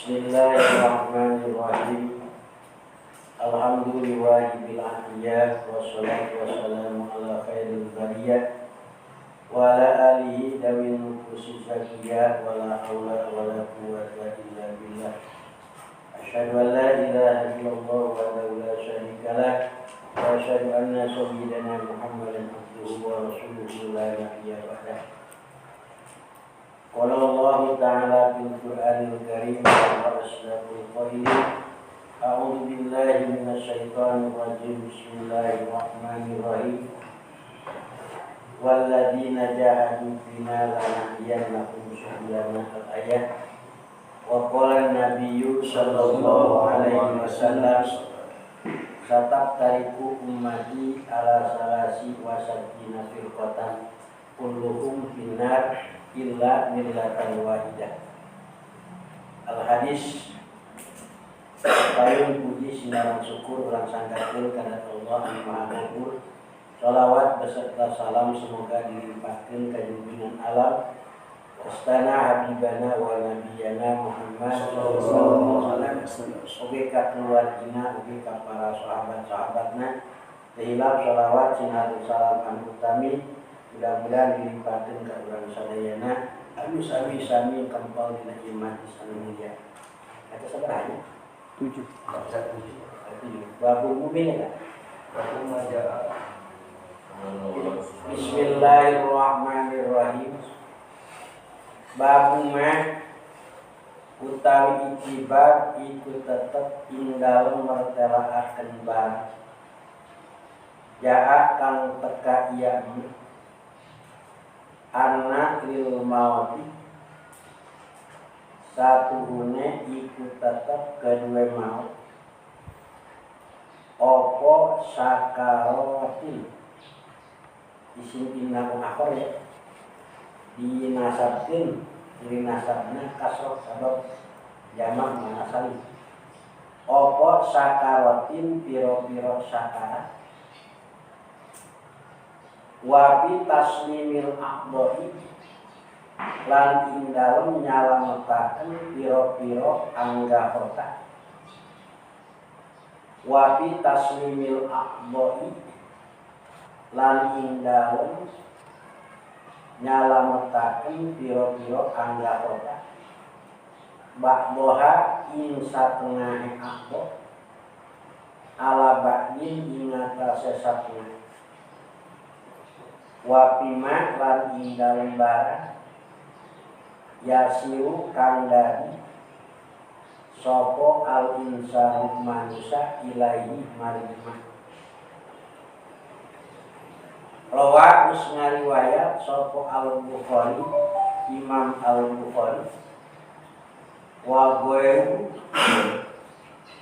Bismillahirrahmanirrahim. Alhamdulillahi bil ahtiyah, wassalatu wassalamu ala khairil bariyah wa ala alihi dawil nufusi zakiyah, wa la hawla wa la quwwata illa billah. Asyhadu an la ilaha illallah wahdahu la syarika lah, wa asyhadu anna sayyidana Muhammadan abduhu wa rasuluhu la nabiyya ba'dah. Qala Allah ta'ala fil Qur'anil Karim wa asrafil qailin. A'udzu billahi minasyaitonir rajim. Bismillahirrahmanirrahim. Walladzina jahadu fina lanahdiyannahum subulana al-ayat. Wa qala an-nabiyyu sallallahu alaihi wasallam sataftariqu ummati ala salasi wa sab'ina firqatan kulluhum finnar illa millatan wahidah. Al hadis. Payung puji sinaran syukur urang sanggakeun kana Allah anu Maha Ghafur. Shalawat beserta salam semoga dilimpahkeun ka junjungan alam Astana Habibana wa Nabiyana Muhammad sallallahu alaihi wasallam, oge ka keluargina, oge ka para sahabat-sahabatna. Tehilap shalawat sinaran salam anu utami mudah-mudahan dilimpahkeun ka urang sadayana anu sami-sami kempal dina iman anu mulia. Eta sabaraha nya? 7. 7. Babul mukmin ya? Babul majaa. Bismillahirrahmanirrahim. Babu ma utawi iki bab iku tetep ing dalem mertelaaken barang. Jaa kang teka iya anna lil mauti satuhune iku tetep kedue maut opo sakarotin isim inna akhir ya dinasabkeun dinasabna kasroh sabab jamak manasali opo sakarotin piro-piro sakarat wa bi taslimil aqdoi lan ing dalem nyalametaken pira-pira anggota wa bi taslimil aqdoi lan ing dalem nyalametaken pira-pira anggota ba'doha ing satengahe aqdo ala ba'din ing atase satengah wa bima lan ing dalem barang yasiru kang dadi sapa al insanu manusa ilahi maring ma. Rawa wis ngariwayat sapa al Bukhari, Imam Al Bukhari wa ghairu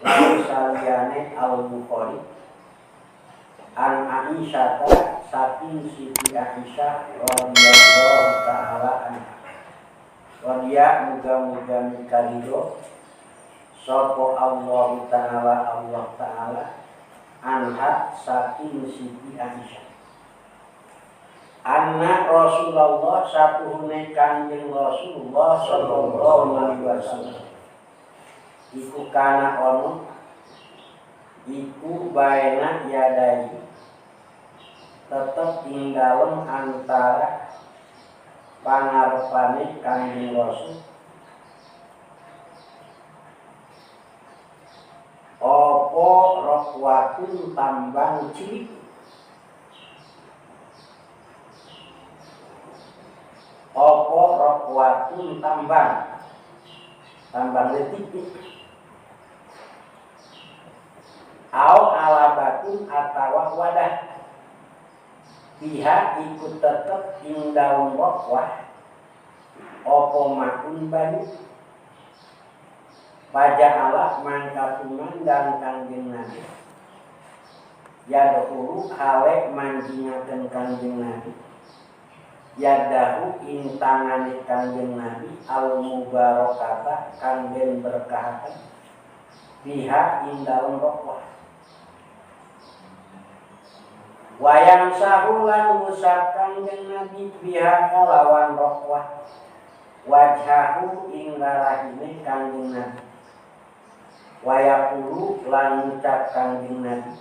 lan saliyane Al Bukhari an Aisyah saking Siti Aisyah radhiyallahu taala anha. Radhiya muga-muga mikalido sapa Allah taala Allah taala anha saking Siti Aisyah. Anna Rasulullah satuhune Kanjeng Rasulullah sallallahu alaihi wasallam iku kana ono iku baena yadai tetep ing dalem antara pangarepane Kanjeng Rasul apa rokwatun tambang cilik apa rokwatun tambang tambang letitik au alabatun atawa wadah pihak ikut tetep ing dalem rokwah apa makun banyu paja'ala mangka tumandang Kanjeng Nabi yadkhulu hale manjingaken Kanjeng Nabi yadahu ing tangane Kanjeng Nabi al mubarakata kang den berkahaken pihak ing dalem rokwah wayang sahulan ngusap Kanjeng Nabi pihak kalawan rokwah wajhahu ing rarahine Kanjeng Nabi. Wa yaqulu lan ngucap Kanjeng Nabi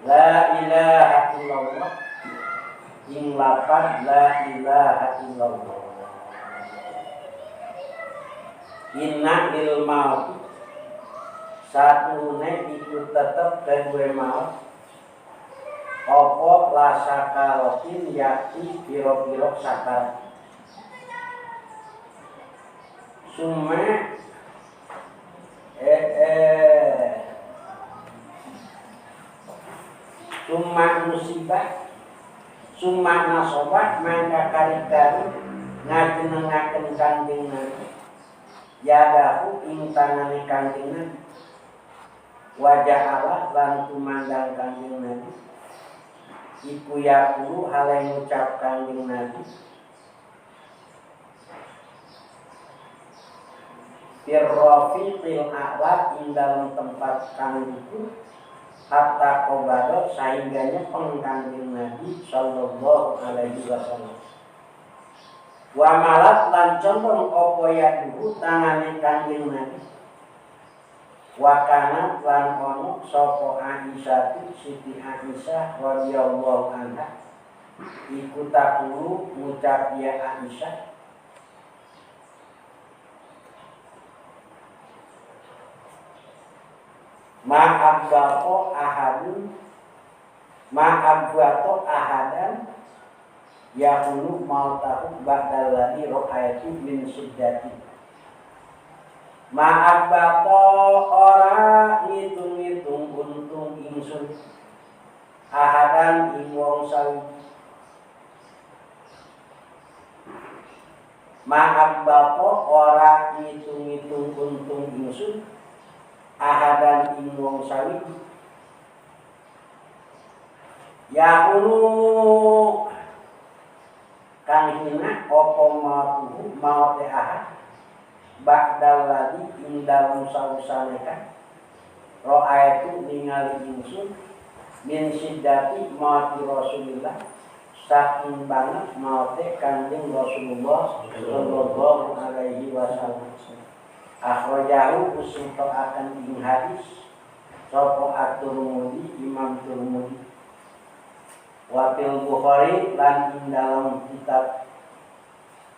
la ilaha illallah ing lafaz la ilaha illallah. Inna lil maut satune iku tetep kedue maut apa la sakaratin yakti pira-pira sakarat. Summa summa musibah summa nasobah mangka kari-kari ngajenengaken Kanjeng Nabi yadahu ing tangane Kanjeng Nabi wajah Allah lan tumandang Kanjeng Nabi iku yaqulu hale ngucap Kanjeng Nabi firrafiqil a'la ing dalem tempat kang iku hatta qobado sehingga nyepeng Kanjeng Nabi sallallahu alaihi wasallam. Wa malat lan condong apa yaduhu tangane Kanjeng Nabi wa kana lan ono sapa Aisyah Siti Aisyah radhiyallahu anha iku takulu ngucap ya Aisyah ma'abbato ahadun ma'abbato ahadan yaqulu mautahu ba'dal ladzi ra'aytu min siddati. Ma'abbato ora ngitung-ngitung untung ingsun ahadan ing wong sawiji. Ma'abbato ora ngitung-ngitung untung ingsun ahadan ing wong sawiji. Yaqulu kang hina apa mautuhu maute ahad ba'dal ladzi ing dalem sausane kan ra'aitu ningali ingsun min siddati mauti Rasulillah saking banget maute Kanjeng Rasulullah sallallahu alaihi wasallam. Akhrajahu akan ing hadis sapa At-Tirmidzi Imam Tirmidzi wa fil Bukhari lan ing dalem kitab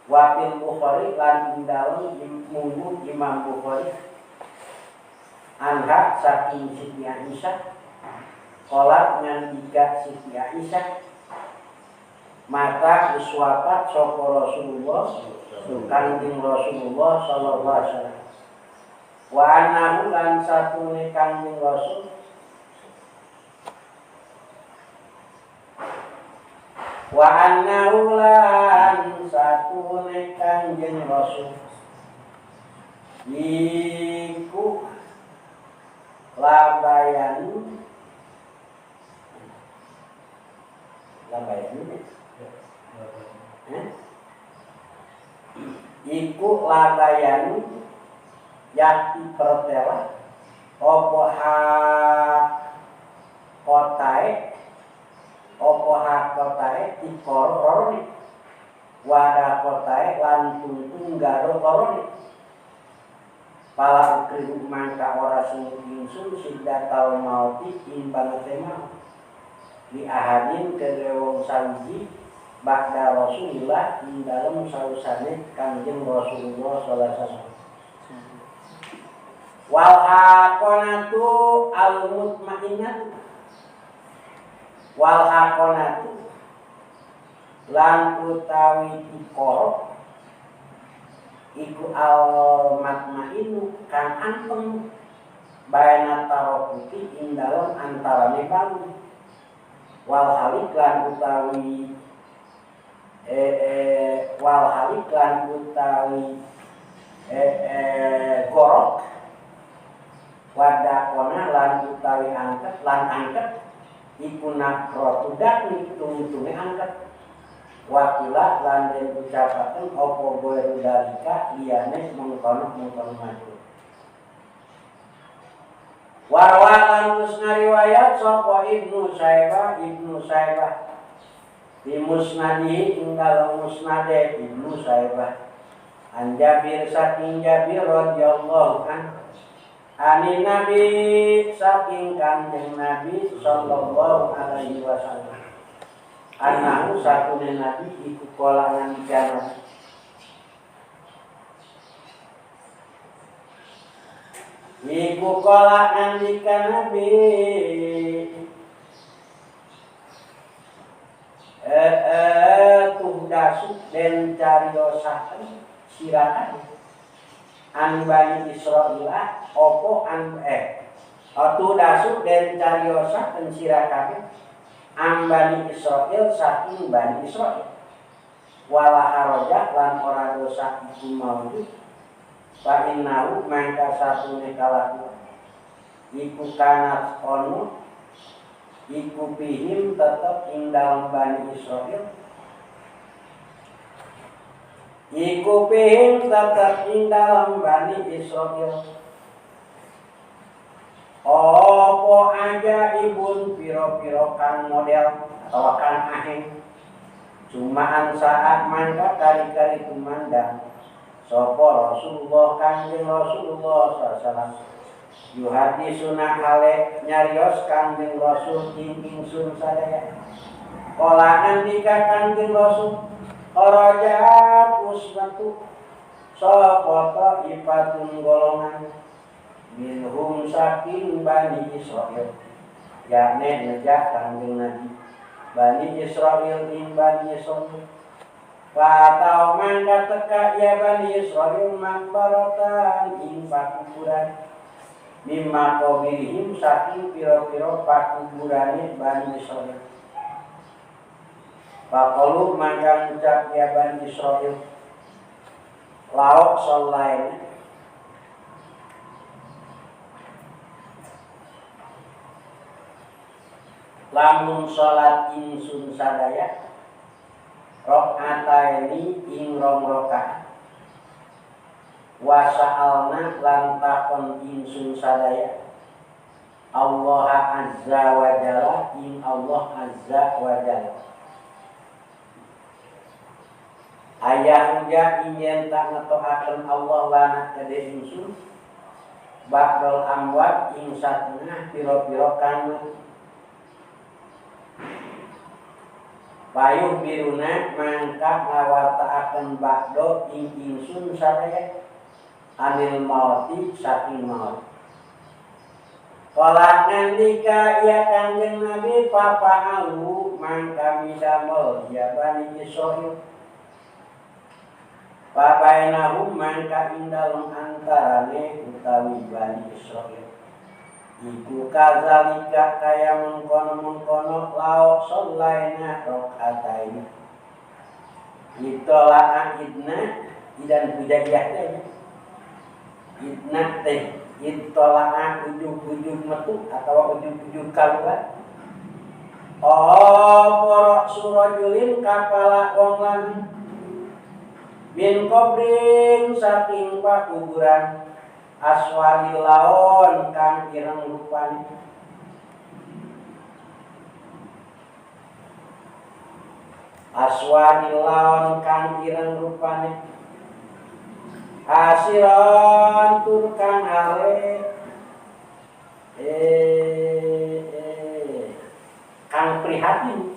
wa fil Bukhari lan ing dalem mungguh Imam Bukhari anha saking Siti Aisyah qalat ngendika Siti Aisyah mata uswapat sapa Rasulullah Kanjeng Rasulullah sallallahu alaihi wasallam wa annahu lan satune Kanjeng Rasul wa annahu lan satune Kanjeng Rasul iku labayanu labayanu iku labayanu yakti pertela opo ha kotae opo ha kotae tikoro roroni wadah kotae lan tuntung garo koroni pala ukrihu mangka ora sing ingsun siddatal mauti ing bangete mau li ahadin kedhe wong sawiji ba'da Rasulillah ing dalem sausane Kanjeng Rasulullah sallallahu alaihi wasallam. Wal haqonatu al mutmainnatu wal haqonatu lan utawi tikoro iku al matmainu kang anteng baina tarakuti ing dalem antarane bangun wal halik lan utawi wal halik lan utawi gorok wadakona lan utawi angket lan angket iku nakrotu dakni tung-tunge angket wakila lan den ucapaken apa boeru dalika liyane mengkono-mengkono maju. Warwa lan musna riwayat sapa Ibnu Saibah Ibnu Saibah di musnadihi ing dalem musnade Ibnu Saibah An Jabir saking Jabir radhiyallahu anhu ani Nabi saking Kanjeng Nabi sallallahu alaihi wasallam anahu satune Nabi iku kala ngendika iku kala ngendika Nabi tuhdasu den cariosaken sirakan an Bani Israila opo an tuhdasu den cariosaken sirakan an Bani Israil saking Bani Israil wala haraja lan ora dosa iku maujud fa innahu mangka satune kalakuan iku kanat ono iku pihim tetep ing dalem Bani Israil iku pihim tetep ing dalem Bani Israil opo aja ibun piro-piro kang model atau kang aheng cumaan saat mangka kari-kari tumandang sapa Rasulullah Kanjeng Rasulullah sallallahu alaihi wasallam yuhadisuna hale nyarios Kanjeng Rasul ing ingsun sadaya kala ngendika Kanjeng Rasul kharajat usmatu sapa taifatun golongan minhum saking Bani Israil yakni nejak Kanjeng Nabi Bani Israil ing Bani Israil fatau mangka teka ya Bani Israil makbaratan ing pakuburan mimma qabilihim saking pira-pira pakuburane Bani Israil faqalu mangka ngucap ya Bani Israil lauk sholaina lamun salat ingsun sadaya rakaataini ing rong rakaat wa sa'alna lan takon ingsun sadaya Allah azza wa jalla ing Allah azza wa jalla ayah uja ing tak ngetokaken Allah lana kedhe ingsun ba'dal amwat ing satengah pira-pira kang payuh biruna mangka ngawartaaken bakdo ing ingsun sadaya anil mauti saking maut. Kala ngendika ya Kanjeng Nabi papa'alu mangka midamel ya Bani Israil papainahum mangka ing dalem antarane utawi Bani Israil iku kazalika kaya mengkono-mengkono lauk sholaina rakaataini itola'a idna idan hujaiyah teh idna teh itola'a ujug-ujug metu atau ujug-ujug kaluar apa surajulin kapala wong lanang min qabrin saking pakuburan aswadi laon kang ireng rupane aswadi laon kang ireng rupane hasiron tur kang hale kang prihatin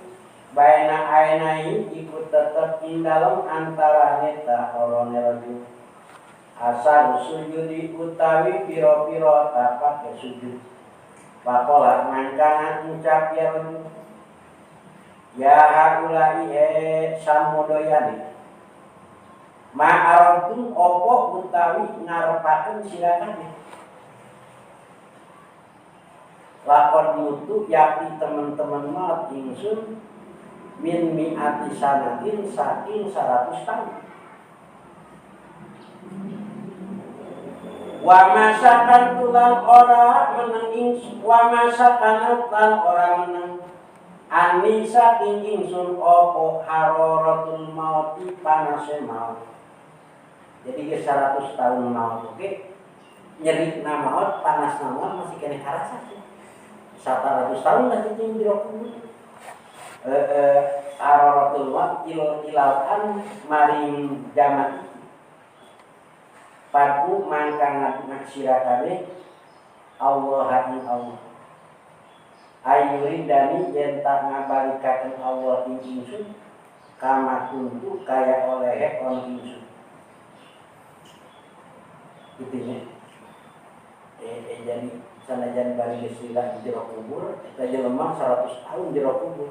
baina ainai iku tetep ing dalem antarane ta orone rajul asar sujudi utawi piro-piro tapak sujud pakola mangka ngucap ya ya haulai samodoyane ma aradtum opo utawi ngarepaken sira kabeh lakon mutu yakni teman-teman maut ingsun min mi'ati sanatin saking 100 tahun wa masakan tulang ora meneng ingsun wa masakan lan ora meneng anisa ing ingsun opo hararatul mauti panase maut. Jadi ke 100 tahun maut oke nyeri maut panas maut masih kena karasa sih 100 tahun masih tinggi jero kubur hararatul maut ilalan maring zaman iki. Padu mangka ngaku sira kabeh Allah ing Allah. Ayuri dani yen tak ngabalikaken Allah ing ingsun kama kuntu kaya olehe on ingsun. Itunya. Jadi sanajan bari geus lila di jero kubur, eta jelema 100 tahun jero kubur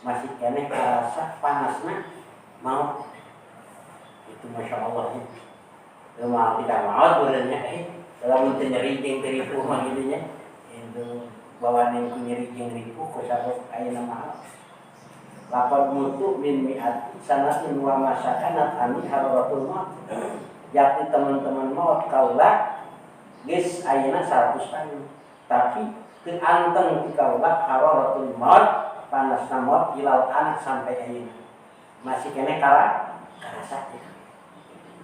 masih keneh karasa panasna maut. Itu masya Allah ya. Lemah tidak maut benernya lamun teu nyeri jeung teu ripuh mah kitu nya. Itu bawa ku nyeri jeung ripuh ku sabab ayeuna maut. Lapor mutu min mi'at sanatin wa masakanat ani hararatul maut. Yakni teman-teman maut kaula geus ayeuna 100 tahun. Tapi teu anteng ti kaula hararatul maut panasna maut ilal anak sampai ayeuna. Masih keneh karasa ya.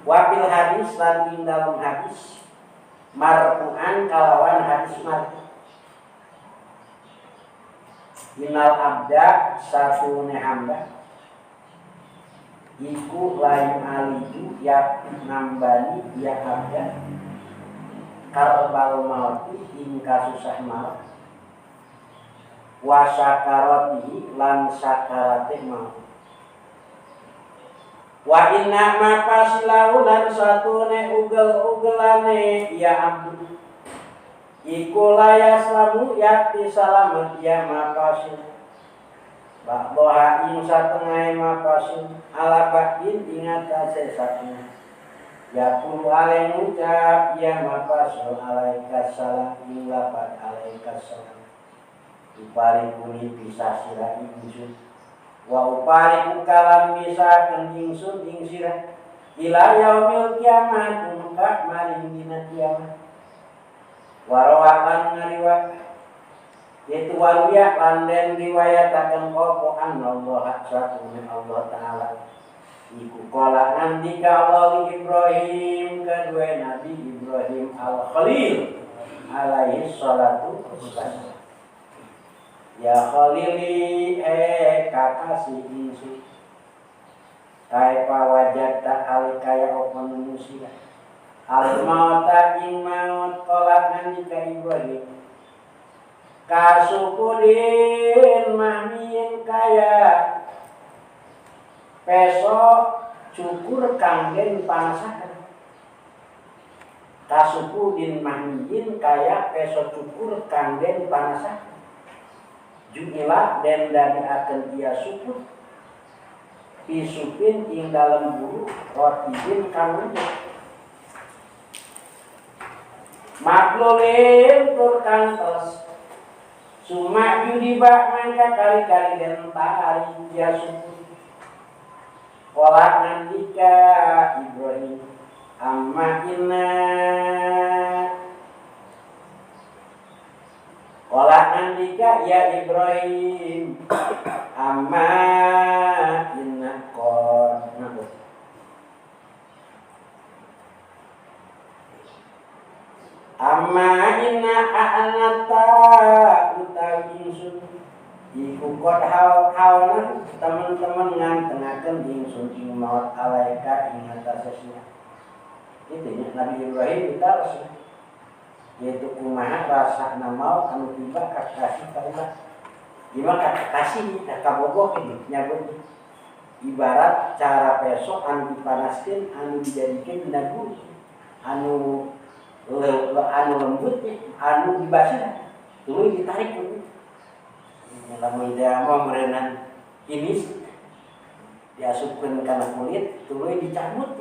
Wabil hadis lan ing dalam hadis marfu'an kalawan hadis marfu. Innal abda satune hamba iku layu aliju yak nambani ya abda karbal mauti ing kasusah maut wa sakaratihi lan sakarate maut. Wa inna ma pasilahu lan satune ugel-ugelane ya abdu iku layaslamu yakti salamet ya mapasil ba'doha ing satengahe mapasil ala ba'din ing atase satengah yaqulu ale ngucap ya mapasil alaika salam ing lapat alaika salam uparikuni pisah sira ingsun wa upariku kalam misakeun ingsun ing sira ila yaumil kiamat maka maring dina kiamat. Warawa lan ngariwayat yaitu waruya lan den riwayataken apa anallah satune Allah taala iku kala nandika Allah Ibrahim kedua Nabi Ibrahim al Khalil alaihi salatu wassalam. Ya Khalili kakasih ingsun kaifa wajadta ale kaya apa nemu sira al mauta ing maut kala nandika Ibrahim kasukurin mahmiin kaya peso cukur kang den panasaken kasukudin mahmiin kaya peso cukur kang den panasaken ju'ila den dadekaken ia syukur pisupin ing dalem buru rotibin kang lembut maklulin tur kang teles suma judiba mangka kali-kali den tarik ia syukur kola nandika Ibrahim amma inna kola nandika ya Ibrahim amma inna qad amma inna a'nata utawi ingsun iku qad hawana teman-teman ngantenaken ingsun ing maut alaika ing atase sira. Itu ya Nabi Ibrahim ditaros yaitu kumaha rasana maut anu tiba kakasih kaula. Ieu kakasih kabogoh kitu nyabut ibarat cara pesok anu dipanaskeun anu dijadikeun dina bulu anu anu lembutnya anu dibasah tuluy ditarik kudu lamun dia mah meureunan ini diasupkeun kana kulit tuluy dicabut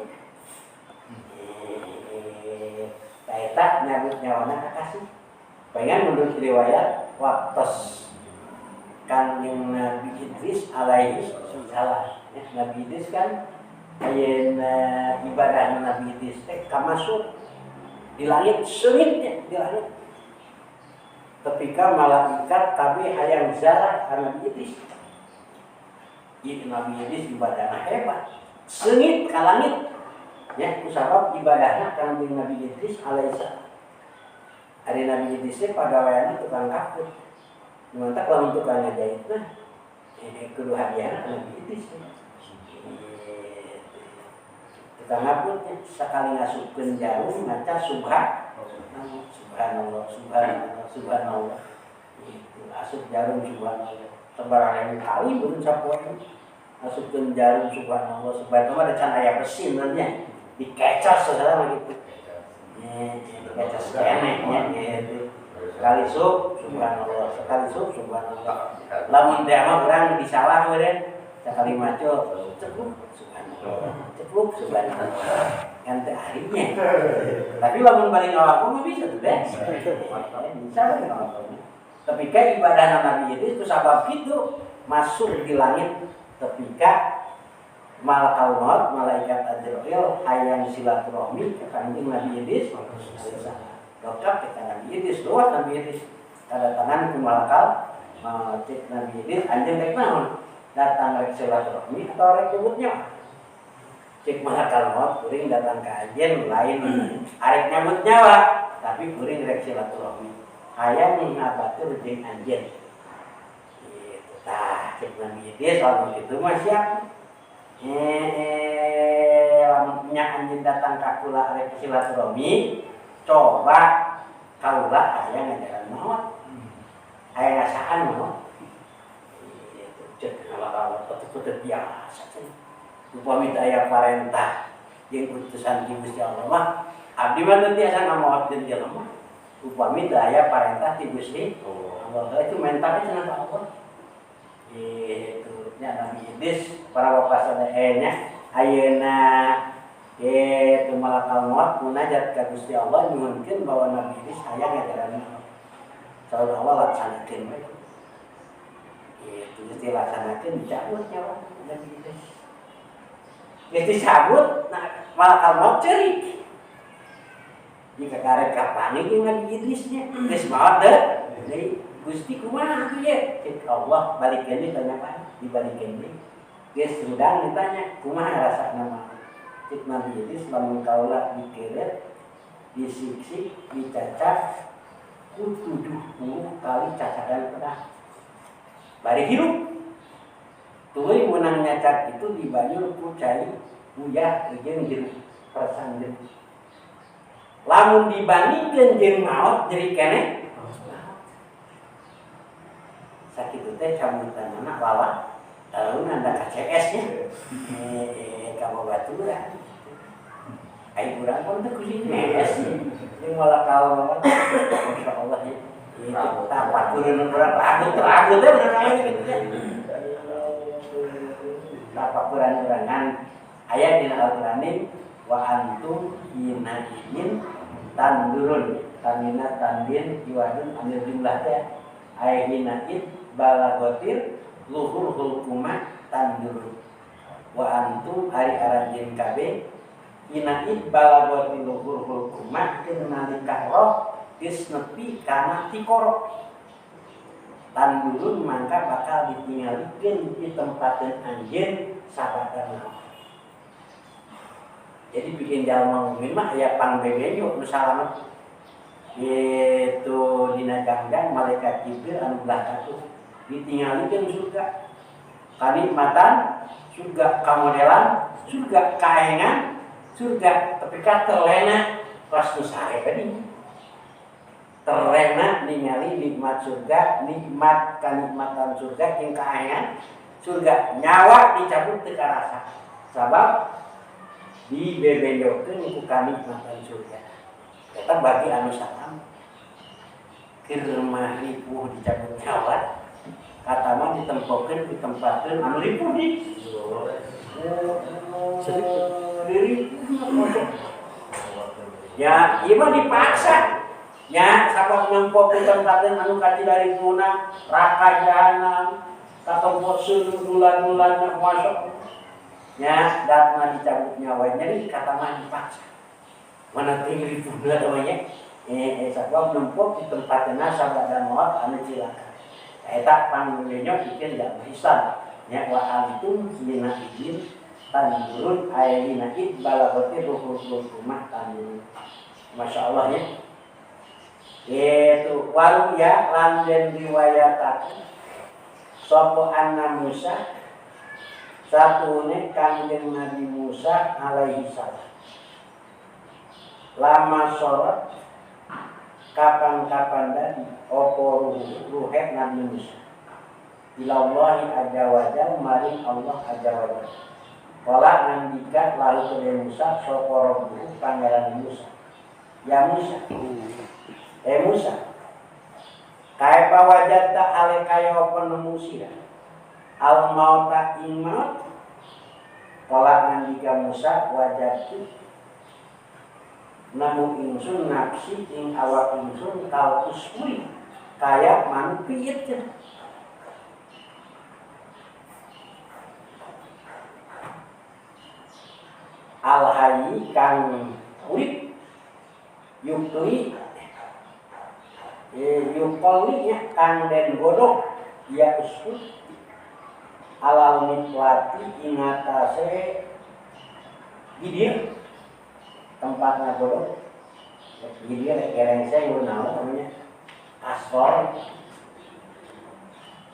eta nyabut nyawana kakasih. Pengen menurut riwayat waktos Kanjeng Nabi Idris alaihi salam. Ya, Nabi Idris kan ayeuna ibadah Nabi Idris teh kamasuk di langit seungitnya di langit. Ketika malaikat kabeh hayang ziarah ka Nabi Idris. Ieu Nabi Idris ibadahna hebat. Seungit ka langit. Ya, kusabab ibadahna Kanjeng Nabi Idris alaihi salam. Ari Nabi Idris teh pagaweanna tukang kapur. Mantap lamun tukang ngajahit mah kudu hadiahna Nabi Idris. Tangapun sekali ngasupkeun jarum maca subhanallah subhanallah subhanallah subhanallah. Itu asup jarum subhanallah. Sabaraha kali belum sapoe asupkeun jarum subhanallah subhanallah ada can aya mesin nya dikecas segala gitu. Dikecas keneh nya gitu. Sekali sup subhanallah, sekali sup subhanallah. Lamun teh mah urang disalah meureun sekali maco cekluk subhanallah, cekluk subhanallah. Kan teh ahlinya. Tapi lamun balik ngalaku mah bisa tuh deh. Bisa balik ngalaku. Tapi kan ibadah Nabi itu sabab gitu masuk di langit ketika malakal maut malaikat Azrail hayang silaturahmi ke Kanjeng Nabi Idris alaihissalam. Dokter ke Nabi Idris, luas Nabi Idris kedatangan ku malakal maut Nabi Idris anjeun rek naon? Datang rek silaturahmi atau rek nyebutnya? Cek malakal maut kuring datang ke anjeun lain arek nyabut nyawa, tapi kuring rek silaturahmi. Hayang ngabatur jeung anjeun. Gitu tah cek Nabi Idris lamun kitu mah siap. Lamun nya anjeun datang ka kula rek silaturahmi, coba kaula aya ngajaran maot. Aya ngasaan maot. Gitu cek ala-ala teu biasa cenah. Upami teu aya parentah jeung utusan ti Gusti Allah mah abdi mah teu tiasa ngamaotkeun jelema. Upami teu aya parentah ti Gusti Allah. Itu mentahnya cenah ka Allah. Itu nya Nabi Idris para bapak sadayana ayeuna itu malakal maut munajat ka Gusti Allah nyuhunkeun bahwa Nabi Idris hayang ngajaran maot. Saur Allah laksanakeun we. Itu Gusti laksanakeun dicabut nyawa Nabi Idris. Geus dicabut nah malakal maut ceurik. Jika karek kapan jeung Nabi Idrisnya geus maot deui. Deui Gusti kumaha atuh ye? Cek Allah balikeun deui tanya apa? Dibalikeun deui. Geus hudang ditanya kumaha rasana mah? Cek Nabi Idris lamun kaula dikeureut, disiksik, dicacak ku 70 kali cacakan pedang. Bari hirup. Tuluy meunang nyacat itu dibanjur ku cai uyah jeung jeruk peresan jeruk. Lamun dibandingkeun jeung maot jadi keneh sakitu teh camutanana lalah tahunan da KCS nya ka babaturan ai urang pun teu kuring es jeung malakal masyaallah ya itu tapakureun urang ragu teh bener aya kitu teh tapakuran urangan aya dina Al-Qur'an wa antum hina idin tandurun tamina tandin iwadun amil jumlah teh aya hina id balagotir luhur hulkuma tandurun wa antum ari aranjeun kabeh hina id balagotir luhur hulkuma teu nalika roh geus nepi kana tikoro tandurun mangka bakal ditingalikeun di tempateun anjeun sabada maot. Jadi bikin jalma mukmin mah aya pangbebenyo nu salamet. Itu dina ganggang malaikat Jibril anu belah katuh ditingalikeun surga. Kanikmatan surga, kamodelan surga, kaengan surga, tapi ka terlena pas nu sare tadi. Terlena ningali nikmat surga, nikmat kanikmatan surga jeung kaengan surga, nyawa dicabut teu karasa. Sabab dibebenjokeun ku kanikmatan surga. Eta bagi anu salam keur mah ripuh dicabut nyawa, kata mah ditempokeun ditempatkeun anu ripuh di. Ya, ieu mah dipaksa. Nya sabab nempokeun tempatkeun anu kacida ripuhna raka jahanam, katempo seuneu dulan-dulanna masuk. Nya datna dicabut nyawa jadi kata mah dipaksa. Mana teuing ripuhna namanya? Sabab nempok di tempatna sabada maot anu cilaka. Eta panglenyo bikin jalma Islam. Nya wa antum hina idin tandurun ayina id balagoti ruhul rumah tandurun. Masya Allah ya. Itu waru ya lan den riwayataken sapa anna Musa Satune Kanjeng Nabi Musa alaihi salam. Lama sorot kapan-kapan dadi apa ruhe Nabi Musa. Ilallahi azza wa jalla maring Allah azza wa jalla. Kala nandika lalu ke Musa sapa rabbuhu pangeran Musa. Ya Musa. Eh Musa. Kaifa wajadta ale kaya apa nemu sira? Al mauta ing maut. Kala nandika Musa wajadtu nemu ingsun nafsi ing awak ingsun kal usmuri kaya manuk piyit. Al hayy kang urip yukli yukoli ya kang den godhog ya usmur alal mitlati ing atase gidir tempatnya godhog gidir gereng saya naon namanya asor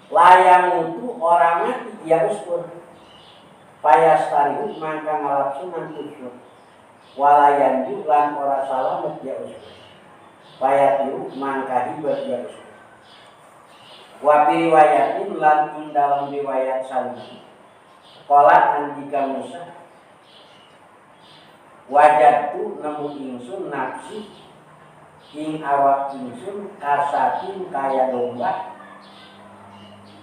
layang itu orang mati ya usmur payastarihu mangka ngalapsunan usmur walayan lan ora salamet ya usmur payatiru mangka hibat ya usmur wa fi riwayatin lan ing dalam riwayat sami qala andika Musa wajadtu nemu ingsun nafsi ing awak ingsun kasatin kaya domba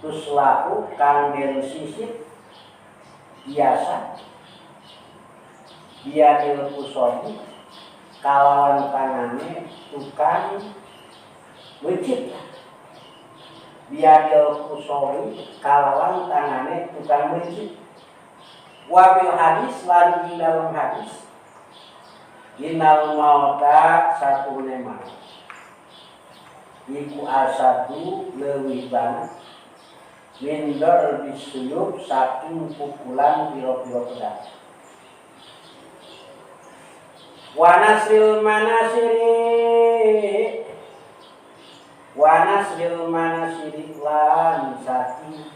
tuslahu kang den sisit biasa biadil kusobi kalawan tangane tukang wicit biadil kusobi kalawan tangane tukang wicit wabil hadis lan ing dalam hadis innal mauta satune maut iku asadu leuwih banget mindor bisuyub saking pukulan piro-piro pedang. Wanasril manasiri wanasril manasiri lan saking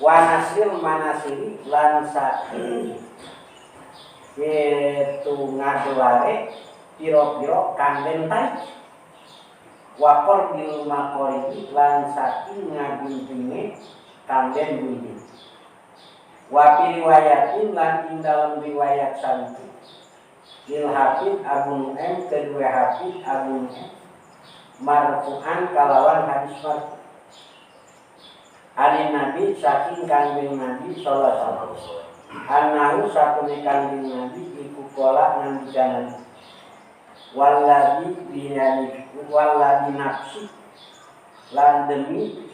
wanasril manasiri lan saking itu ngagelare piro-piro kang den tarik wakor bil makoribi lan saking ngaguntinge kang den gunting wa fi riwayatin lan ing dalem riwayat sami lil Hafid Abu Nu'aim kedua Hafid Abu Nu'aim marfu'an kalawan hadis marfu ani Nabi saking Kanjeng Nabi sallallahu alaihi wasallam annahu satune Kanjeng Nabi iku kala ngendikane walladzi biyadi walladzi nafsi lan demi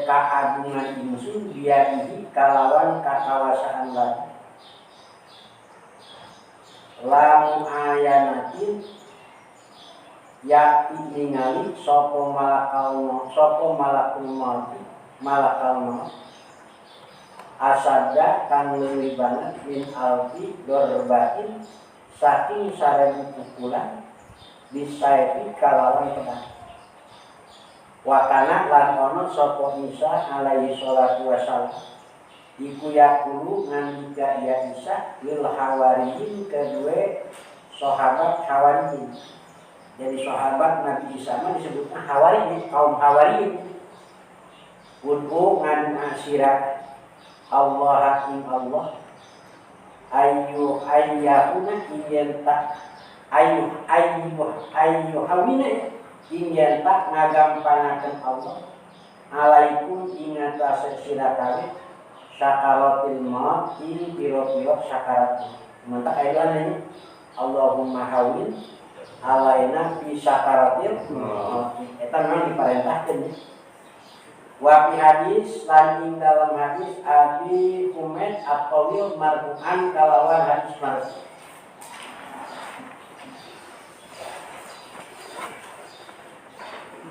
kaagungan ingsun biyadihi kalawan kakawasaan lan lamu ayanatin yakti ningali sapa malakal sapa malakul maut malakal maut asada kang leuwih banget min alfi dorbatin saking 1000 pukulan bisaifi kalawan pedang wakana lan ana sapa Isa alaihi salatu wasallam iku yaqulu nandika ya Isa lil hawariyin kedue sahabat hawariyin. Jadi sahabat Nabi Isa mah disebutnya hawariyin, kaum hawariyin. Ud'u ngan asira Allah ing Allah ayu ayyahuna ing tak ayu ayu ayu hawina ing yen tak ngagampangaken Allah alaikum ing atase sira kabeh sakaratil maut ing pira-pira sakarat. Mentak ayat Allahumma hawin alaina fi sakaratil maut. Eta memang diperintahkeun. Wa fi hadis lan ing dalam hadis Abi Humaid at-Tawil marfu'an kalawan hadis marfu.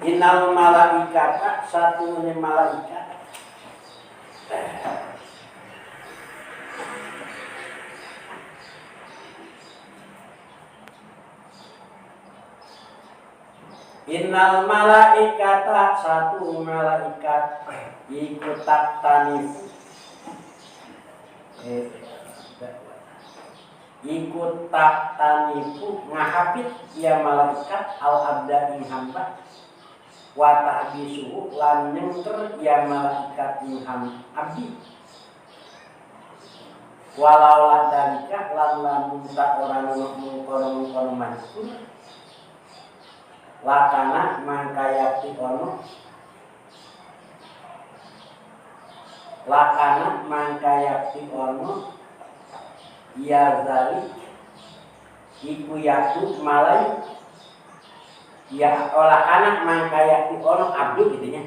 Innal malaikata satune malaikat Innal malaikata satu malaikat iku taktanif iku taktanifu ngahapit ya malaikat al abda ing hamba wa tahbisuhu lan nyengker ya malaikat ing abdi walau ladalika lan lamun tak ora ono mungkono-mungkono mazkur lakana mangkayati ono lakana mangkayati ono ya zalik iku yaku malai ya lakana mangkayati ono abdu gitunya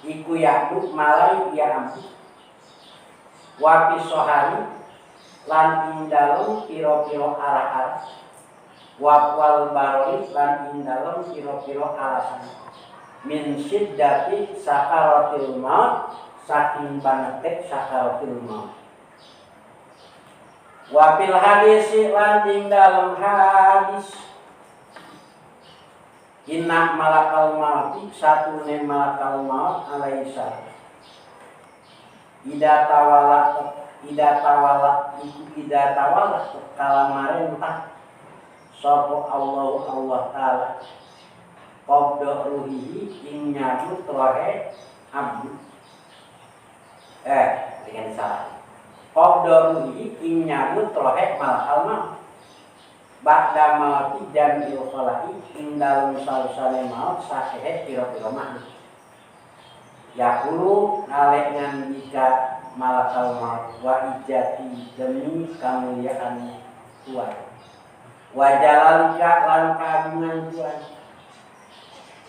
iku yaku malai ya abdu wapi sohari lan ing dalem pira-pira arah-arah wal barori lan ing dalem pira-pira alasan min syiddati sakaratil maut saking bangete sakaratil maut wa fil hadis lan ing dalem hadis inna malakal mauti satune malakal maut alaisa ida tawala ida tawala iku ida tawala kalamarentah sapa Allah Allah taala qabda ruhihi ing nyabut rohe abdu dengan salah qabda ruhihi ing nyabut rohe malakal maut ba'da mauti jamil khalai ing dalem sausane maut sakehe pira-pira makna yaqulu ngale ngandika malakal maut wa ijati demi kemuliaan Tuhan wa jalalika lan kagungan Tuhan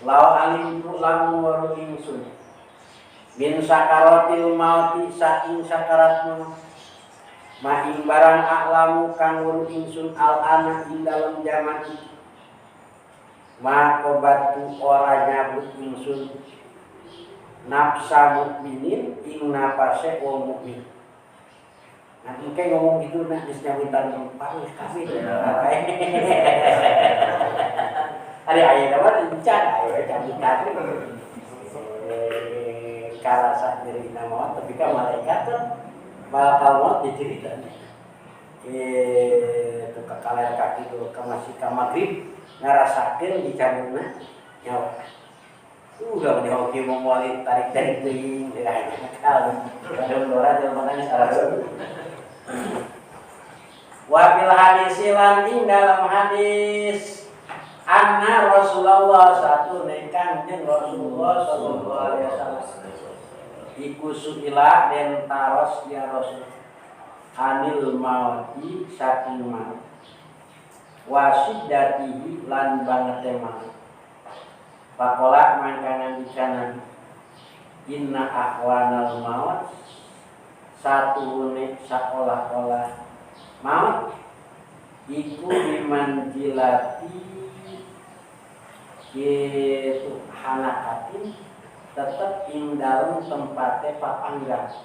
lau alimtu lamun weruh ingsun min sakaratil mauti saking sakarat maut ma ing barang aklamu kang weruh ingsun al ana ing dalem jaman iki ma qobatu ora nyabut ingsun nafsa mukminin ing napase wong mukmin. Nah, mungkin ngomong gitu nak geus nyabutan tempat geus kafir. Ada aya mah encan aya cabutan. Karasa nyerina maot tapi ka malaikat kan malakal maut diceritakan. Tuh ka kaler kaki tuh ka masih ka magrib ngarasakeun dicabutna nyawa. Udah meni hoki mau muali tarik-tarik teuing ya kalau kadang dora jelema nangis arah. Wa bil hadis lan ing dalam hadis anna Rasulullah satu Kanjeng Rasulullah sallallahu alaihi wasallam iku suila den taros ya Rasul anil mauti saking maut wasiddatihi lan bangete maut. Pakola mangka ngendika Nabi inna ahwanal maut satuhune saolah-olah maut iku bimanjilati yaitu hanakatin tetep ing dalem tempate papanggang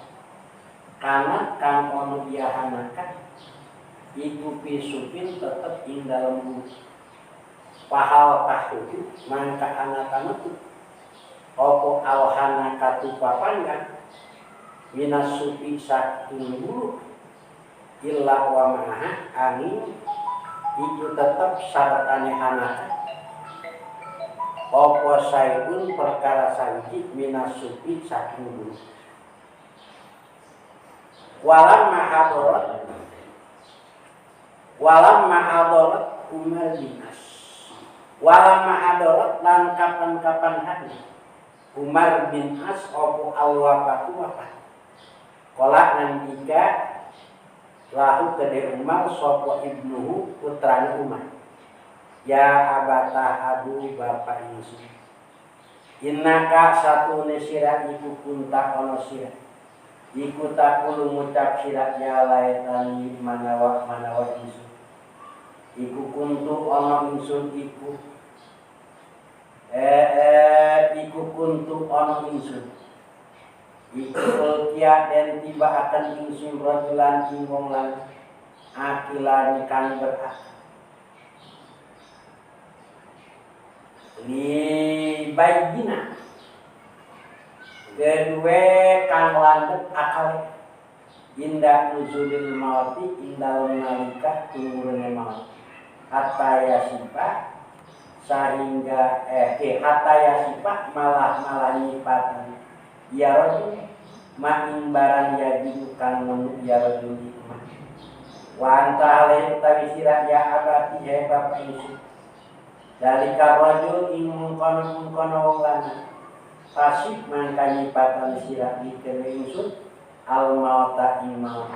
kana kang ono iya hanakat iku pisupin tetep ing dalem bumi. Pahal tahruju mangka anaka metu apa alhanakatu papanggang minas supi saking bulu illa wa ma'aha angin iku tetep sartane hanaka apa saibun perkara sawiji minas supi saking bulu walam mahadorot Umar bin As walam mahadorot lan kapan-kapan hari Umar bin As opo alwafatu wafat kolak nandika lahu kede Umar sopo ibnuhu putrane Umar ya abata abu bapak ingsun innaka satune sira iku kunta ono sira iku takulu ngucap sira ya laetani manawa manawa ingsun iku kuntu ono ingsun iku iku kuntu ono ingsun iku ulkia den tiba akan ingsun rajulan ing wong lan akilan kang berakal li Bayyina kedua kang landhep akal inda nuzulil mauti ing dalem nalika tumurune maut hatta yasifa sehingga hatta yasifa malah nyipatan ya rajul ma ing barang yajidu kang nemu ya rajul iku ma wa anta alaihi utawi sira ya abati he bapak ingsun dalika rajul ing mungkono-mungkono wong lanang pasif mangka nyipatan sira dikewe ingsun al mauta ing maut.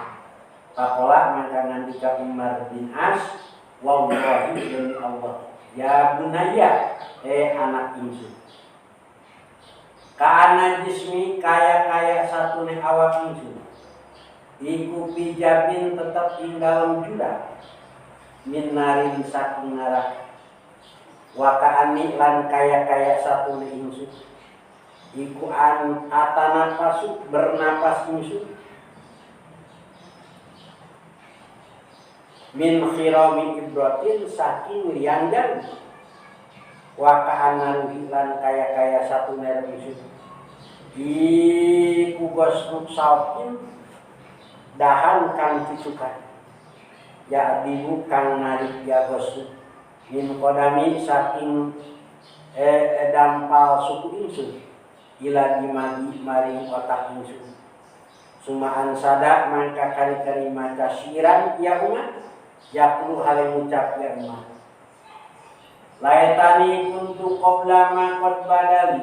Pakola mangka ngandika Umar bin As wallahi demi Allah ya bunaya anak ingsun kaana jismi kaya-kaya satune awak ingsun iku pijabin tetep ing dalem jurang min narin saking neraka wa kaani lan kaya-kaya satune ingsun iku an atanafasu bernapas ingsun min khirami ibratin saking liang jarum wa ka'anna ruhi lan kaya-kaya satune ingsun iku gosnuk saukin dahan kang cucukan ya dibu kang narik ya gosnuk min qadami saking dampal suku ingsun ila dimadi maring otak ingsun sumaan sada mangka kari-kari maca syiran ya umat yaqulu hale ngucap ya umat laitani kuntu qabla ma qad badali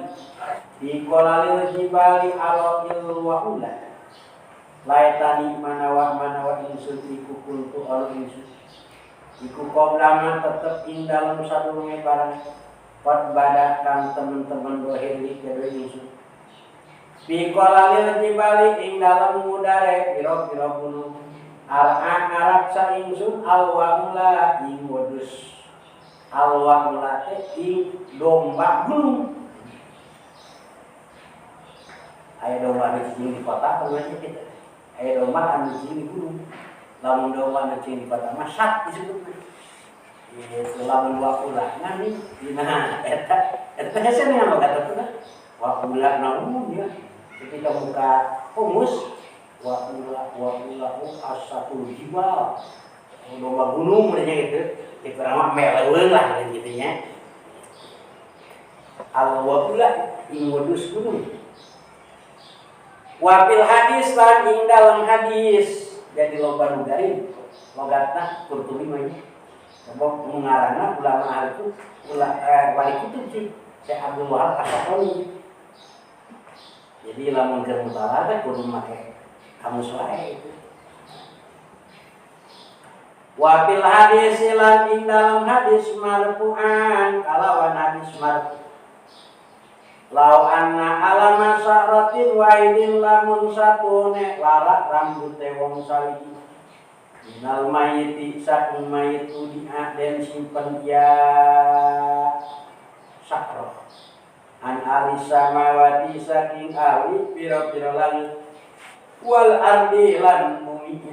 di qolalil jibali alaqil wa ula laitani manawa ingsun iku kuntu ana ingsun iku qabla ma tetep ing dalem sadurunge barang qad bada kang temen-temen dohir li kedue ingsun fi qolalil jibali ing dalem ngudare pira-pira gunung ar'a ngaraksa ingsun alwaula ing wedhus alwaula teh ing domba gunung. Aya domba anu cicing di kota kumaha kitu aya domba anu cicing di gunung lamun domba anu cicing di kota mah sat disebutna itu lamun waula nami dina eta eta teh hese dengan logat eta waula namun ya ketika buka humus waula waula asatul jibal domba gunung mereka gitu di kurang mah meleuweung lah gitu nya al waula ing wedhus gunung wafil hadis lan ing dalam hadis jadi loba nu garing logatna Qurtubi mah nya sebab mengarangna ulama ahli itu wali kutub sih Syekh Abdul Wahab As-Sakoni. Jadi lamun keur mutalaah teh kudu make kamus wae itu. Wafil hadis lan ing dalam hadis marfu'an kalawan hadis marfu. Lau anna alama sa'ratin wahidin lamun satune lara rambute wong sawiji minal mayiti saking mayit udi'a den simpen ya sakroh an ahli samawati saking ahli pira-pira langit wal ardi lan bumi.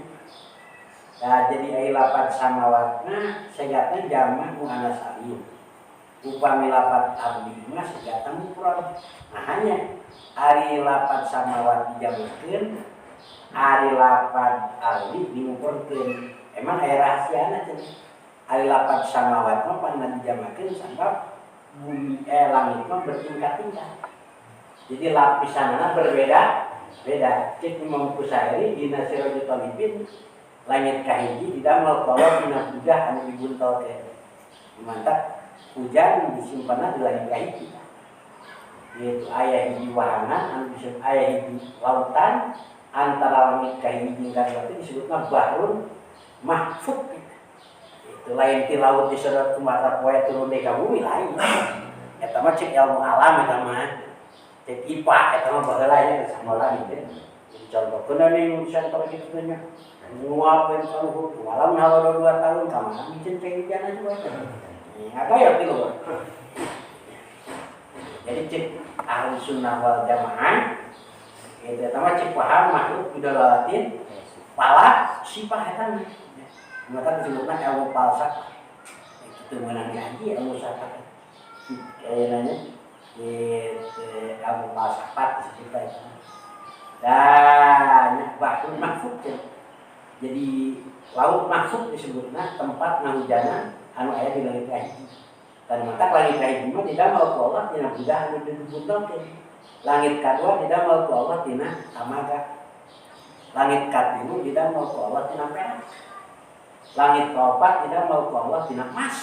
Nah, jadi ai lapat samawatna segatna jamak muannas salim. Upami lapat ardi mah segatna mufrad. Nah hanya ari lapat samawat dijamakeun, ari lapat ardi dimufradkeun. Emang aya rahasiana cenah. Ari lapat samawat mah pan dijamakeun sabab bumi langit mah bertingkat-tingkat. Jadi lapisanana berbeda-beda. Cek Imam Kusairi dina Sirajul Talibin langit kahiji didamel kolor dina pujah anu dibuntel teh. Mantap hujan disimpanna di langit kahiji. Yaitu aya hiji wahana anu disebut aya hiji lautan antara langit kahiji jeung kadua teh disebutna bahrul mahfud. Itu lain ti laut disedot ku mata poe turun deui ka bumi lain. Eta mah cek ilmu alam eta mah. Cek IPA eta mah baheula nya sakola gitu. Jadi contohkeun nih center kitu teh nya. Nguap we ka luhur, walau halodo 2 tahun ka mana micen cai hujan aja wae. Apa ya ti luhur. Jadi cek ahli sunnah wal jamaah itu eta mah cek paham makhluk bidalalatin pala sifah eta mah. Maka disebutna ilmu falsafah. Itu meunang diaji ilmu safah. Kayaknya Gitu, ilmu falsafat disebutnya itu. Dan Bahrul Mahfud ya. Jadi laut mahfud disebutna tempat ngahujana anu aya di langit kahiji. Dan matak langit kahiji mah didamel ku Allah tina budah anu dibuntelkeun. Langit kadua didamel ku Allah tina tamaga. Langit katilu didamel ku Allah tina perak. Langit kaopat didamel ku Allah tina emas.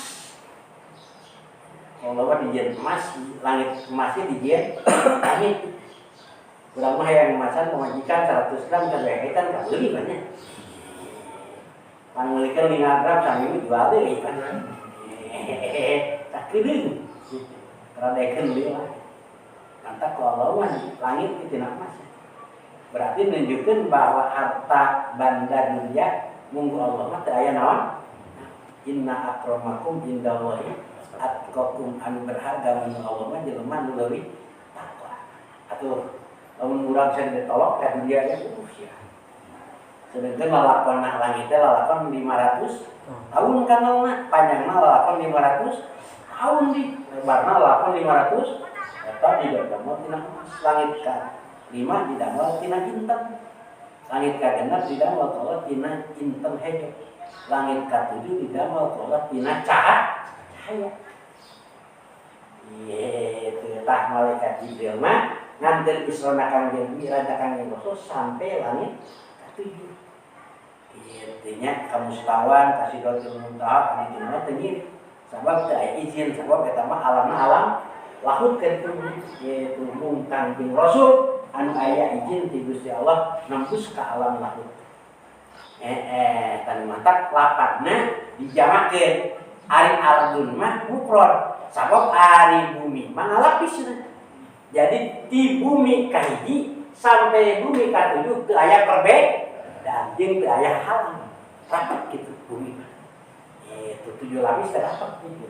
Kalau mah dijieun emas, langit emasnya dijieun langit. Urang mah hayang emasan pamajikan 100 gram kabeh kan kabeuli banyak. Pangmeulikeun 5 gram saminggu jual deui kan. Tak keudeung. Radekeun deui lah. Mantap kalau mah langit itu tina emas. Berarti nunjukkeun bahwa harta banda dunia munggu Allah mah teu aya naon? Inna akramakum indallahi atqakum, anu berharga menurut Allah mah jelema nu leuwih takwa. Atuh lamun urang bisa ditolong ka dunia ge sia. Sedangkan lalakon langit teh lalakon 500 tahun kanalna, panjangna lalakon 500 tahun di lebarna lalakon 500 eta didamel tina emas. Langit ka 5 didamel tina inten. Langit ka 6 didamel Allah tina inten hejo. Langit ka 7 didamel Allah tina cahaya. Ieu tah malaikat Jibril mah nganter Isra Kangjeng Mi'raj Kangjeng Rasul sampai langit ka 7. Intinya kamu setawan kasih Sidratul Muntaha kan itu mah teu nyiri. Sabab teu aya izin, sabab eta mah alamna alam lahut kitu yaitu mung Kangjeng Rasul anu aya izin ti Gusti Allah nembus ka alam lahut. Tanu matak lapatna dijamakeun ari ardun mah mufrad sabab ari bumi mah ngalapisna. Jadi di bumi kahiji sampai bumi katujuh teu aya perbedaan jeung teu aya halang. Rapat gitu bumi mah. Itu 7 lapis teh rapat gitu.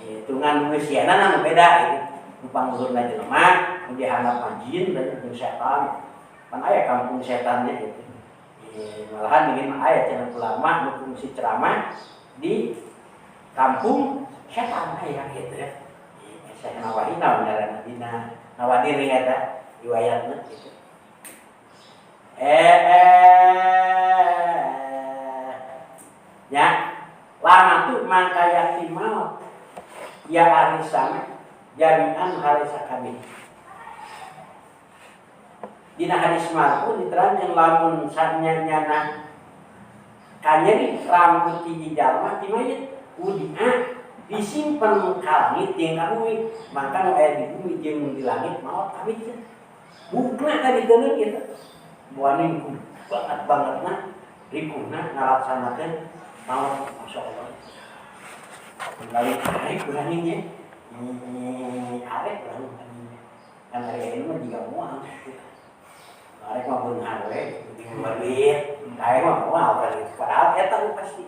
Itu ngan manusiana anu beda gitu. Nu pangluhurna jelema, nu dihandap mah jin dan nu setan. Pan aya kampung setannya gitu. Malahan ingin mah aya cenah ulama nu fungsi ceramah di kampung setan aya gitu ya. Saya Nawawi naon ngaranna dina Nawadir eta riwayatna gitu. Ya lama tuh mangka yakti maut ya ahli sama jami'an hari sakabeh. Dina hadis marfu diterangkan lamun sanyana kanyeri rambut hiji jalma ti mayit udia disimpen ka langit jeung ka bumi, mangka nu aya di bumi jeung di langit maot kawit teh. Bukna ka diteundeun kitu. Buaning banget bangetna rikuhna ngalaksanakeun maot, masya Allah. Kembali arek urang nya. Arek urang nya. Kan ari ieu mah jiga moal. Arek mah beunghar we, jeung duit. Arek mah moal kan gitu. Padahal eta nu pasti.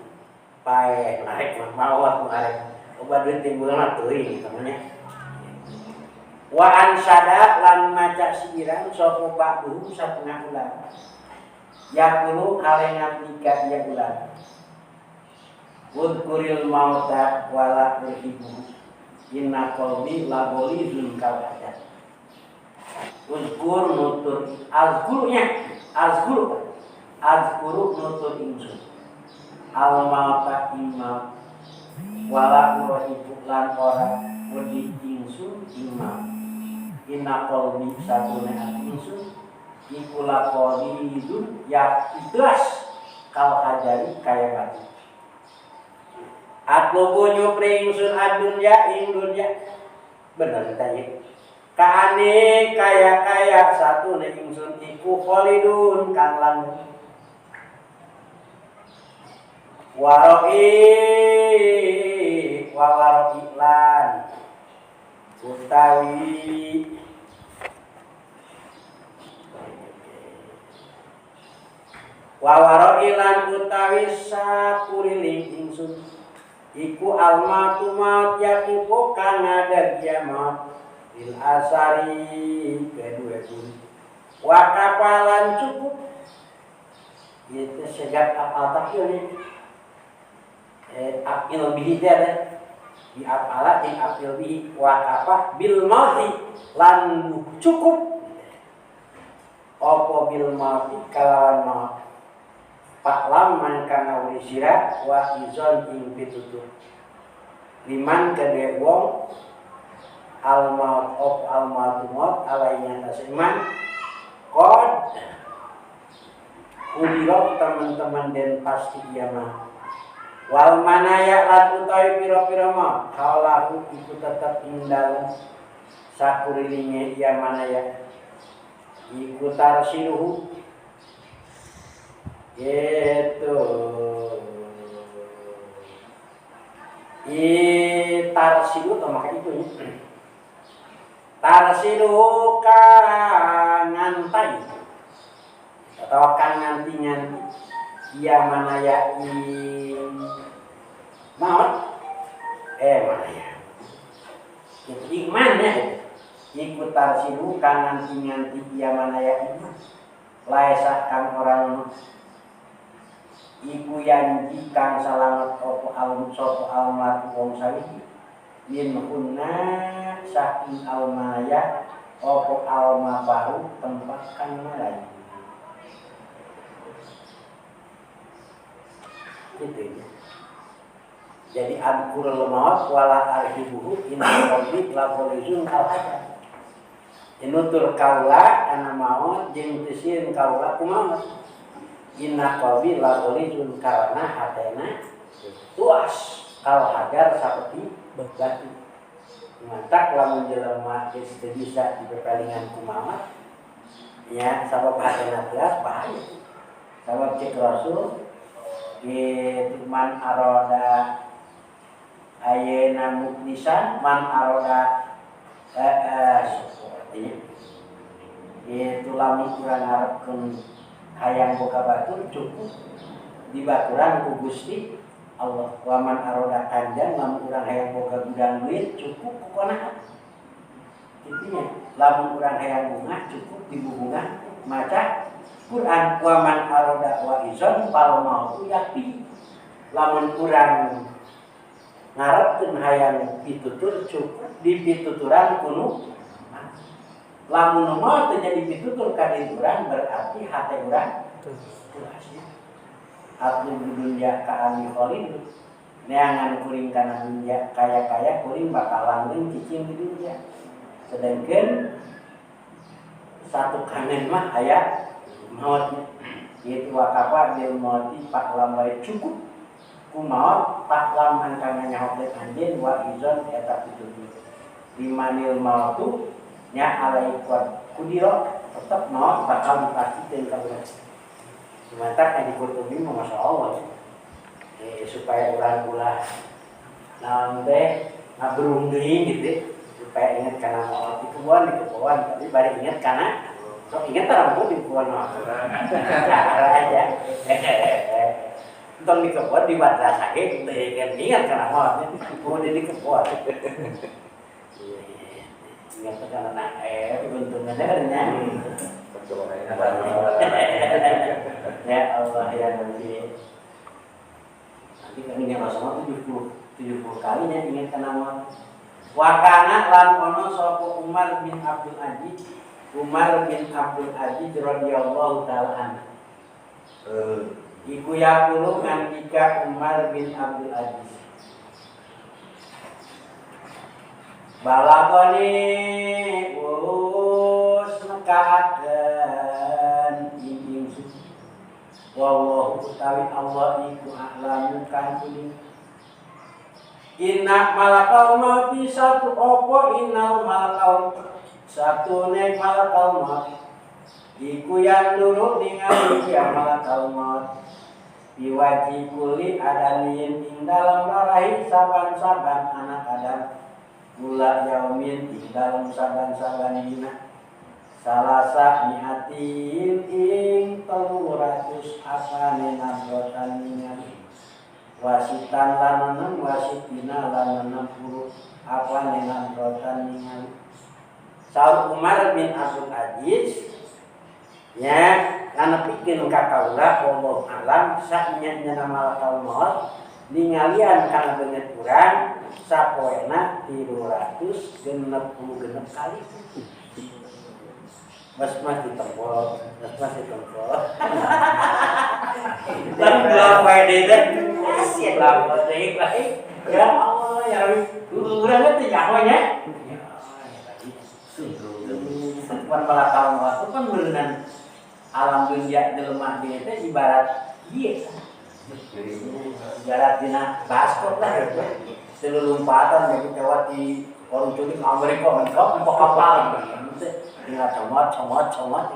Pae arek mah maot arek. Loba duit timbul mah teuing kitu nya. Wa ansada lan maca siiran sapa ba'duhum satengah ulama. Yaqulu hale ngandika ieu ulama. Udkuril mauta wala urhibu inna qalbi la gholizun kal hajar. Uzkur nutur azkurnya azkuru azkuru nutur ingsun al mauta imma wala urhibu lan ora wedi ingsun imma inna qalbi satune ati ingsun iku la qalidun ya ikhlas kal hajari kaya batu. Atlubu nyupri ingsun adunya ing dunya. Bener ta ieu. Kaane kaya-kaya satune ingsun iku khalidun kang langgeng. Waroi wa waroi lan utawi wa waroi lan utawi sakuriling ingsun iku almatu maut yakiku kang ngadeg ya maut lil asari kedua pun wa kapalan cukup itu sejak apal takyil nih akil bihi teh Di apala jeung apil bihi wa kafa bil mauti lan cukup apa bil mauti kalawan maut. Paklam mangka ngawuri sira wa izon ing pitutur. Liman kedue wong al maut of al maut maut alainya iman qad kudiro teman-teman den pasti iya mah. Wal manaya lan utawi pira-pira mah kaulahu iku tetep ing dalem sakurilinge iya manaya iku tarsiruhu gitu i tarsiru to maka itu ya tarsiruhu kang ngantai atau kang nganti-nganti iya manaya ing maut manaya itu iman ya iku tarsiru kang nganti-nganti iya manaya iman laesa kang orang iku yanji kang salamet opo al sapa almat wong sawiji min hunna saking almaya opo alma baru tempat kang malayu gitu ya. Jadi adkurul maut wala arhibuhu inna qalbi la qalizun al hajar. Inutur kaula kana maut jeung teu sieun kaula kumaha. Inna qalbi la qalizun karena hatena tuas kal hajar saperti batu. Mantak lamun jelema geus teu bisa dipepalingan ku maut ya sabab hatena tuas bahaya. Sabab cek Rasul gitu man aroda ayeuna muknisan man aroda itu lamun urang ngarepkeun hayang boga batur cukup dibaturan ku Gusti Allah. Waman aroda kanjang lamun urang hayang boga gudang duit cukup ku qanaah. Intinya lamun urang hayang bunga cukup dibubungan maca Quran. Waman aroda wa izon fal mautu yakfi. Lamun urang ngarepkeun hayang pitutur cukup dipituturan kuno. Lamun mau teu jadi pitutur ka diri urang berarti hate urang tuas. Atu dunya ka ami kholid neangan kuring kana dunya kaya-kaya kuring bakal langgeng cicing di dunya. Sedangkan satu kanen mah aya maut itu wakafa bil mauti pak lambai cukup ku maut pak laman kana nyahokeun anjeun wa izon eta pitutur limanil mautu nya alai kuat kudiro tetep maut bakal dipastikeun ka urang. Sementara ka di Qurtubi mah masyaallah supaya urang ulah naon teh ngaberung deui gitu supaya ingat kana maut di kebon tapi bari ingat kana sok ingat tarang di kebon mah. Aja. Entong di kebon di madrasah ge teu ingat kana maut. Kudu di kebon. Ingat kana untungnya nya. Ya Allah ya Nabi. Nanti kami ingat Rasulullah 70 kalinya ingat kana maut. Wakana lan ono sapa Umar bin Abdul Aziz Umar bin Abdul Aziz radhiyallahu taala anhu. Iku yaqulu ngandika Umar bin Abdul Aziz. Balagoni us nekaaken ing ingsun. Wallahu utawi Allah iku a'lamu kang kuning. Inna malakal mauti satu opo innal malakal satu nek malakal maut iku yang dulu ningali ya malakal maut biwaji kuli adamin ing dalam larahi saban-saban anak Adam kula yaumin ing dalam saban-saban dina salasa miatin ing 300 apane nabrotan ningali wasitan lan 6 wasitina lan 60 apane nabrotan ningali. Saur Umar bin Abdul Aziz ya nganepikeun ka kaula wallahu alam saknya nya malakal maut Ningalian kana beungeut urang sapoena 366 kali. Mas-mas ditempol, mas-mas ditempol. Lalu dua poe deui teh. Lapor deui bae. Ya Allah ya Rabbi. Urang teh nyaho nya. Pan malakal maut kan beureunan alam dunia jelema dieu teh ibarat ieu. Ibarat dina baskom lah gitu. Selulumpatan jadi lewat di warung culik Amerika mentok empok kapal gitu. Tinggal comot comot comot.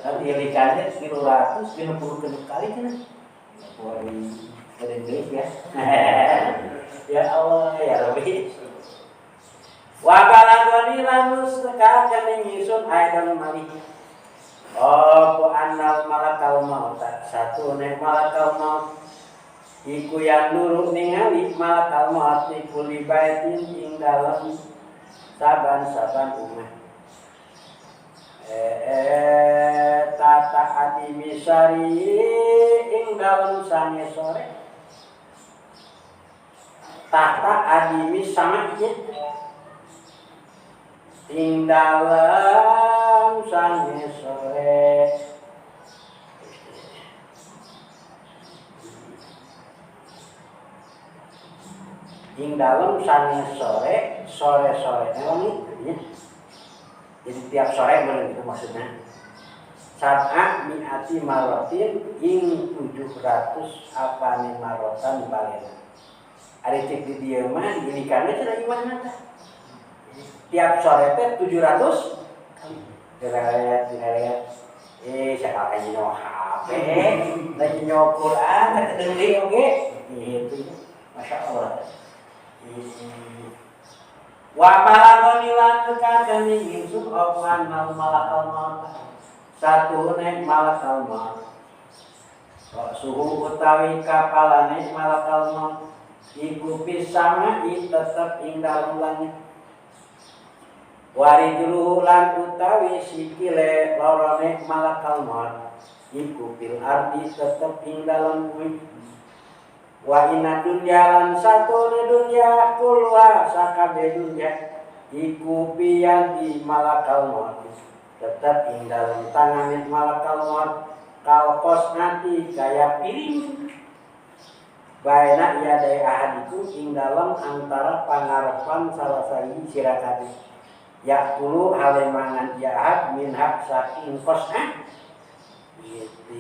Tapi ilikannya 366 kali cenah. Dari Inggris ya. Ya Allah ya Rabbi. Wa balagoni lanus ka kami nyusun aidan malih. Apa annal malakal maut satu nek malakal maut iku yang nurut ningali malakal maut iku libaitin ing dalem saban-saban umah tata adi misari ing dalem sange sore tata adi misama ieu ing dalem sange sore ing dalem sange sore sore-sore wengi ya. Jadi tiap sore bener gitu maksudnya. Sab'a mi'ati marotin ing 700 apane marotan balena. Ari cek di dieu mah diginikanna cenah imahna tah. Tiap sore teh 700 kali. Direret direret. Siapa lagi nyawa HP, lagi nyawa Quran, kedeung oge. Gitu. Masya Allah. Wa balagoni lan teka kami ingsun apa mal malakal maut. Satu nek malakal maut. Suhu utawi kapalane malakal maut iku pisama tetep ing dalem langit. Warijluhu lan utawi sikile lorone malakal maut iku fil ardi tetep ing dalem bumi. Wa inna dunya lan satune dunya kulwa sakabe dunya iku biyadi malakal maut tetep ing dalem tangane malakal maut kalkos nanti kaya piring baena yadai ahadiku ing dalem antara pangarepan salah sahiji sira kabeh yakulu hale mangan ya ahad min hak saking kosna gitu.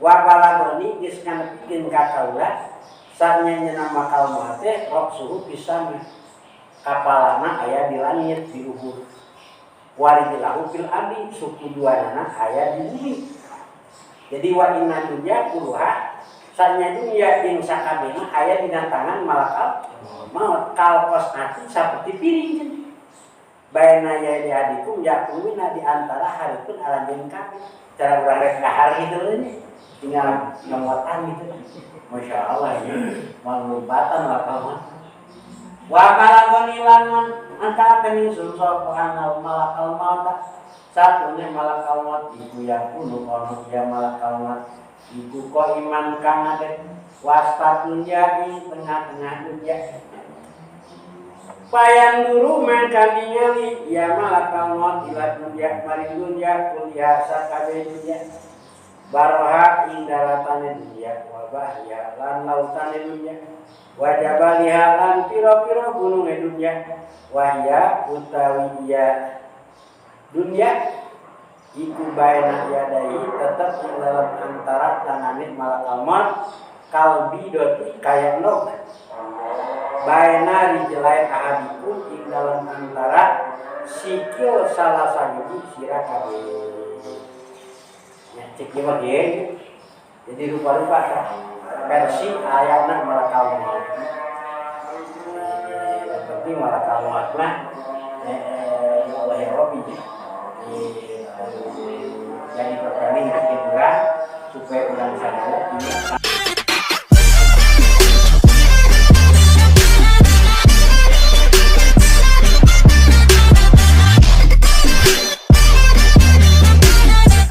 Wa balagoni geus nganepikeun ka kaula sanyanya makal maut teh rok suhu pisan kapalana aya di langit di luhur warijlahu fil ardi suku duanana aya di bumi. Jadi wa inna dunya kulluha sanya dunya jeung sakabehna aya dina tangan malakal maut kalkos ati saperti piring baina ya di hadikum yakuluna di antara haripun aranjeun kabeh cara urang rek dahar gitu nya tinggal nyomotan gitu. Masya Allah ya malumpatan lah kamu. Wa balagoni lan angka pening sun sapa anal malakal maut satune malakal maut iku yakulu ono ya malakal maut iku kok iman kang ngadeg wasta dunya ing tengah-tengah dunya Payang dulu mangka ningali ya malakal maut ila dunya maring dunya kuliah sakabeh dunya baroha ing daratane dunya wa bahya lan lautane dunya wa jabaliha lan pira-pira gununge dunya wahya utawi ya dunya iku baena yadai tetep ing dalam antara tangane malakal maut kalbi doti kaya nok baena rijlain ahadikum ing dalam antara sikil salah sahiji sira kabeh. Ya cek ieu mah ge. Jadi rupa-rupa tah versi ayatna malakal maut. Yang penting malakal maut mah ya Allah ya Rabbi. Jadi pertanyaan kita kurang